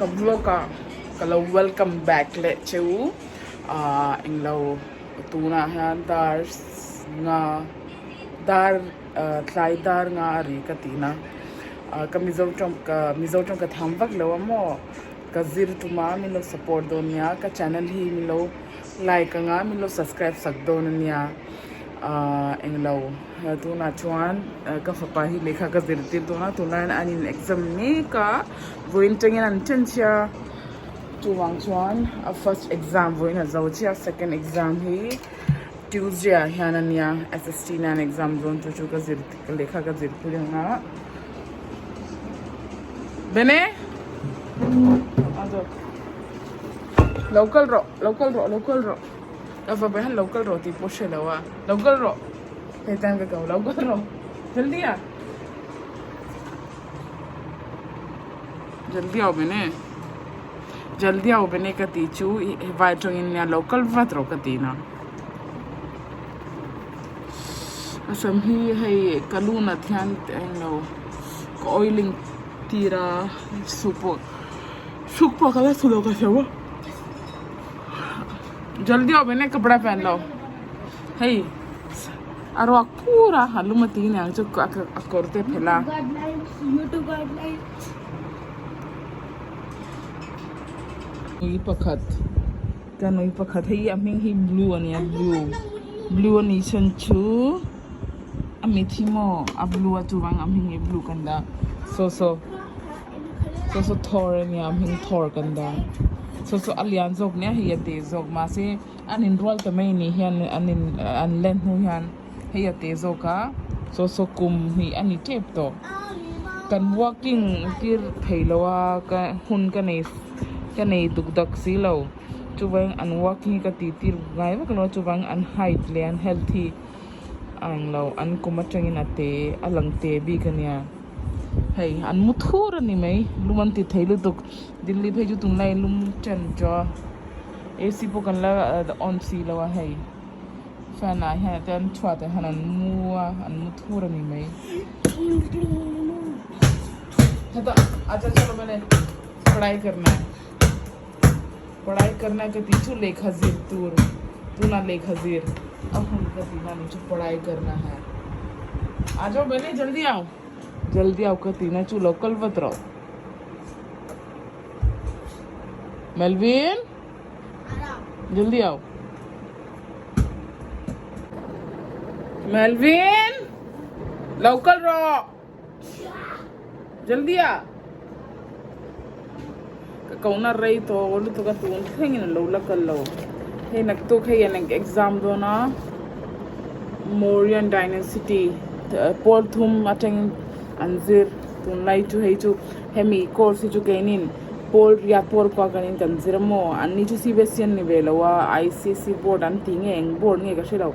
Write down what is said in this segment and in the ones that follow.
Ka vlog ah ka lo welcome back leh che u ah englo tunah hian dar nga dar tlai dar nga a ri ka tih na ah ka mizo tawng ka mizo tawng ka tham vak lo a maw ka zir tum a min lo support dawn nia ka channel hi min lo like anga min lo subscribe sak dawn a nia ah englo tunah chuan ka fapa hi lehkha ka zirtir dawn a tunlai hian an in exam mek a vawiin tangin an chen chhia chuvang chuan a first exam vawiin a zo chiah a second exam hi Tuesday ah hian a nia S_S_T nan exam dawn chu chu ka zir lehkha ka zirpui ang a Bene lo kal rawh lo kal rawh lo kal rawh ka fapa hian lo kal rawh tih pawh hre lo a lo kal rawh hei tan ka ko lo kal rawh jaldi ah jaldi au bene jaldi au bene ka tih chu vai atangin nia lo kal vat rawh ka tih na a sam hi hei ka lu nat hian englo ka oiling tir a suk pawh suk pawh ka la su lo ka hreu a jaldi au bene kapda pehen lo hei a ruak pur a a lum a ti aniang chu a kawr te a phelh a. Ui pakhat kan ui pakhat hei a hming hi blue a nia blue blue a nih chhan chu a mit hi maw a blue a chuvang a hming hi blue kan dah saw saw saw saw thor a nia a hming thor kan dah saw saw a lian zawk nia hei a te zawk mahse an inrual ta mai ni hian an in an len hnu hian hei a te zawk a saw saw kum hnih a ni tep tawh kan walking tir thei lo a ka hun ka nei ka nei duk dak si lo chuvang an walking hi ka tih tir ngai vak lo a chuvang an height leh an health hi a ang lo an kum atangin a te a lang te bik a nia hei an mu thur a ni mai lum an ti thei lutuk Delhi phei chu tunlai lum chen tawh a A_C pawh kan la on si lo a hei. Fan ah hian te an chhuat ah hian an mu a an mu thur a ni mai heta acha chalo bene पढ़ाई करना है पढ़ाई करना है ka chu lehkha zir tur tuna lehkha zir a hun ka ti na ni chu पढ़ाई करना है आ जाओ बहने जल्दी आओ जल्दी आओ ka ti na chu lo kal vat rawh Melvin जल्दी आओ मेलविन लोकल रो जल्दी आ ka kona rei tawh lutuk a tun thlengin a lo la kal lo hei naktuk hei an exam dawn a Mauryan dynasty pawl thum atangin an zir tunlai chu hei chu hemi course hi chu keinin pawl riat pawl kua kanin kan zir a maw an ni chu C_B_S_E an ni ve lo a I_C_C board an tih nge eng board nge ka hre lo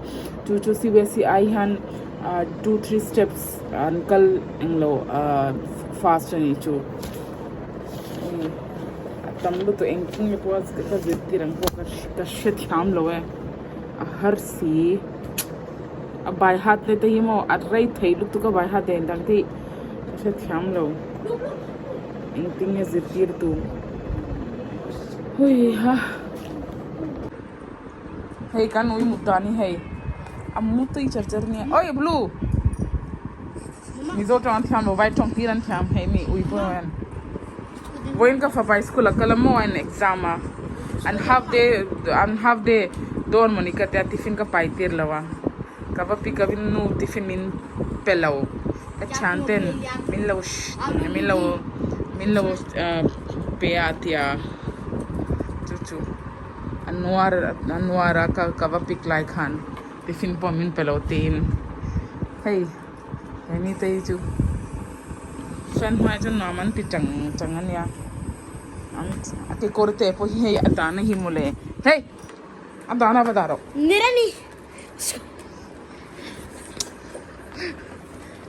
chu chu C_B_S_E ai hian ah 2 3 steps an kal englo ah fast a nih chu a tam lutuk engtin nge pawh ka zirtir ang pawh ka hrethiam lo e a har si a by heart te te hi maw a rei thei lutuk a by heart den dang te hi ka hrethiam lo engtin nge zirtir tur hui ha hei kan ui mut dan hi hei a mu tui char char nia oi blue mizo tawng an thiam lo vai tawng hlir an thiam hei mi ui pawh hian vawiin ka fapa school a kal a maw an exam a an half day an half day dawn mawni ka tia tiffin ka pai tir lo a ka va pick up in nu tiffin min pe lo ka thian ten min lo min lo min lo pe a tia chu chu a nuar a nuar a ka ka va pick lai khan tiffin pawh min pe lo tiin hei he mi te hi chu fan hnuaiah chuan nuam an ti chang chang a nia an a kekawr te pawh hi hei a dahna hi mawle hei a dahna va dah rawh.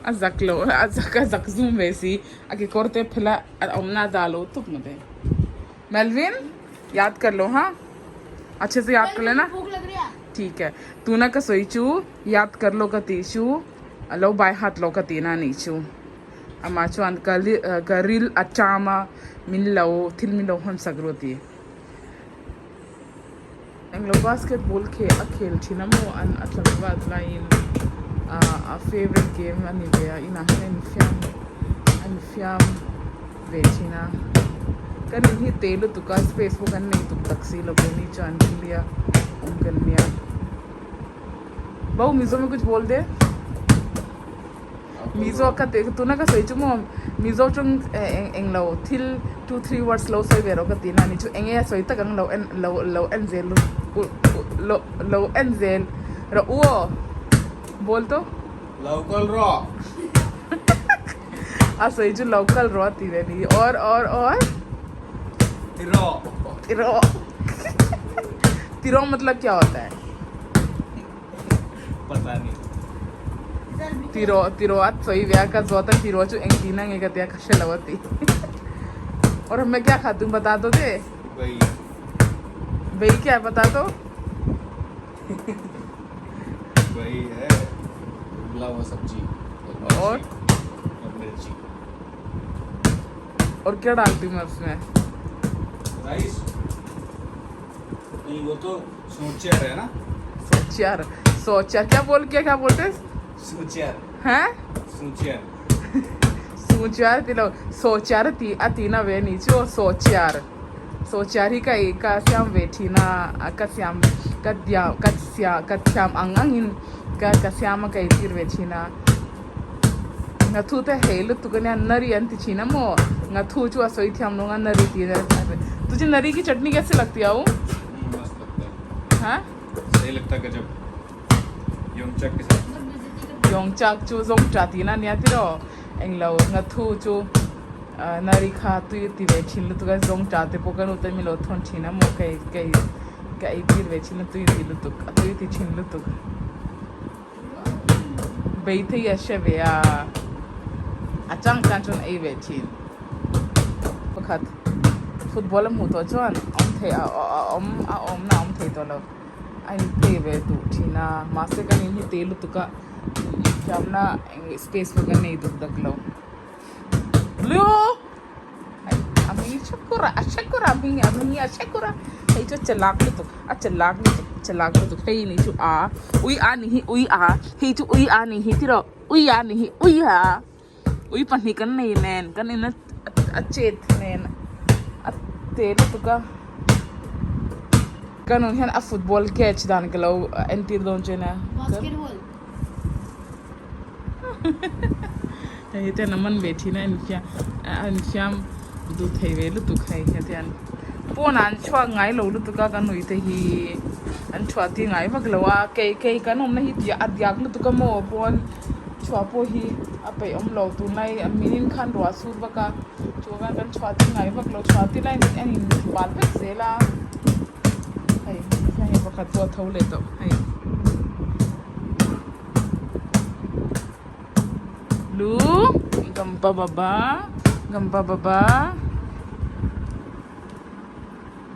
A zak lo a zak a zak zum ve si a kekawr te phel a a awmna a dah lo tawp mawle Melvin yaad kar lo ha achhe se yaad kar lena thik hai tuna ka sawi chu yaad kar lo ka tih chu a lo by heart lo ka tihna a nih chu. Amah chuan ka ka ril a ṭam a min lo thil min lo hawn sak ru a ti. Englo basketball kheh a khel thin a maw an a tlangval laiin ah a favourite game a ni ve a inah hian a infiam a infiam ve thin a kan in hi te lutuk a space pawh kan nei tuk tak si lo keini chuan nia awm kan nia Bau Mizo mi kuch bol de. Mizo ka tih tuna ka sawi chu maw Mizo tawng eng eng lo thil 2 3 words lo sawi ve rawh ka tih na a ni chu enge a sawi tak ang lo en lo lo en zel u lo lo en zel rawh u aw bol to Lo kal rawh. A sawi chu lo kal rawh a ti ve ni or or or Ti rawh. Ti rawh. Ti rawh matlab kya hota hai? Pata nahi. Tiraw tiraw a sawi ve a ka zawt a tiraw chu eng tihna nge ka tia ka hre lo a ti. Aur main kya kha tum bata do de? Bai. Bai kya hai bata do? Bai hai ubla hua sabji. Aur? Aur mirchi. Aur kya dalti hu main usme? Rice. नहीं वो तो सोचेर है ना सोचेर सोचेर क्या बोल क्या क्या बोलते हैं सोचेर हैं सोचेर सोचेर तिलो सोचेर ती अति ना वे नीचे वो सोचेर सोचेर ही का का श्याम वेठी ना का श्याम का द्या का स्या का श्याम अंग अंग इन का का श्याम का इतिर वेठी ना Ngathu te hei lutuk ania nari an ti thin a maw ngathu chu a sawi thiam lo nga nari tih tujhe nari ki chutney kaise lagti hai मस्त लगता है ha सही लगता है गजब योंगचाक के साथ yongchak chu zawngṭah tihna ania tiraw englo ngathu chu nari kha tui a ti ve thin lutuk a zawngṭah te pawh kan uten milo thawn thin a maw kei kei ka ei tir ve thin a tui ti lutuk a tui ti thin lutuk. Beithei a hre ve a, a chang tan chuan ei ve thin. Pakhat football a hmuh tawh chuan awm thei a awm a awmna a awm thei tawh lo. A in play ve duh thin a, mahse kan in hi te lutuk a infiamna eng space pawh kan nei duk dak lo. Blue! A hming Shakura a Shakura a hming a hming hi a Shakura hei chu chelak lutuk a chelak lutuk chelak lutuk hei ni chu a ui a ni hi ui a hei chu ui a ni hi tiraw ui a ni hi ui a ui pahnih kan nei nen kan in a chet nen a te lutuk a ka nun hian a football catch dan ka lo entir dawn che nia. Hei ten a man ve thin a infiam a infiam duh thei ve lutuk hei hetiang pawnah an chhuak ngai lo lutuk a kan uite hi an chhuah tir ngai vak lo a kei kei kan awmna hi tih a diak lutuk a maw pawn chhuah pawh hi a peih awm lo tunlai minin khan ruah a sur vak a chuan kan chhuah tir ngai vak lo chhuah tir laiin an in bal vek zel a hei hei pakhat pawh a tho leh tawh hei. Lu gamba baba gamba baba.